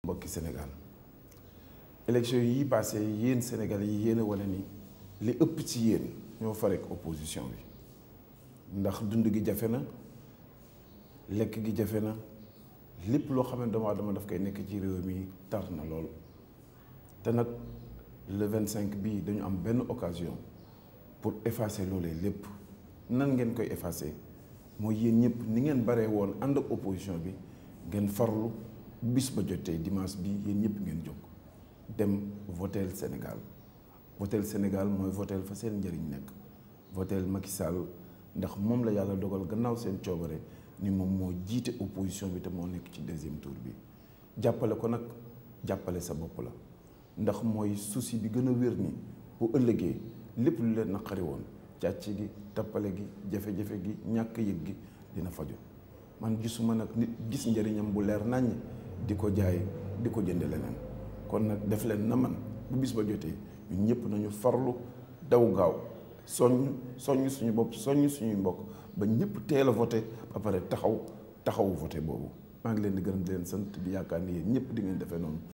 mbokki Sénégal élection yi passé yéen Sénégal yi yéen a wane ni li ëpp ci yéen ñoo farek opposition bi ndax dund gi jafe na lekk gi jafe na lépp loo xam ne doomu aadama daf koy nekk ci réew mi tar na lool te nag le 25 bii dañu am benn occasion pour effacer loolee lépp nan ngeen koy effacer mooy yéen ñëpp ni ngeen baree woon ànd ak opposition bi ngeen farlu bis ba jotee dimanche bi yéen ñëpp ngeen jóg dem votel Sénégal votel Sénégal mooy votel fa seen njëriñ nekk votel Macky Sall ndax moom la yàlla dogal gannaaw seen coobare ni moom moo jiite opposition bi te moo nekk ci deuxième tour bi jàppale ko nag jàppale sa bopp la ndax mooy souci bi gën a wér ni bu ëllëgee lépp lu leen naqari woon càcc gi tappale gi jafe-jafe gi ñàkk yëg gi dina faju man gisuma nag nit gis njëriñam bu leer naññ di ko jaay di ko jënd leneen kon nag def leen na man bu bis ba jotee ñun ñëpp nañu farlu daw gaaw soññ suñu bopp soññ suñuy mbokk ba ñëpp teel a voté ba pare taxawu voté boobu maa ngi leen di gërëm di leen sant di yaakaar ni yéen ñëpp di ngeen defee noonu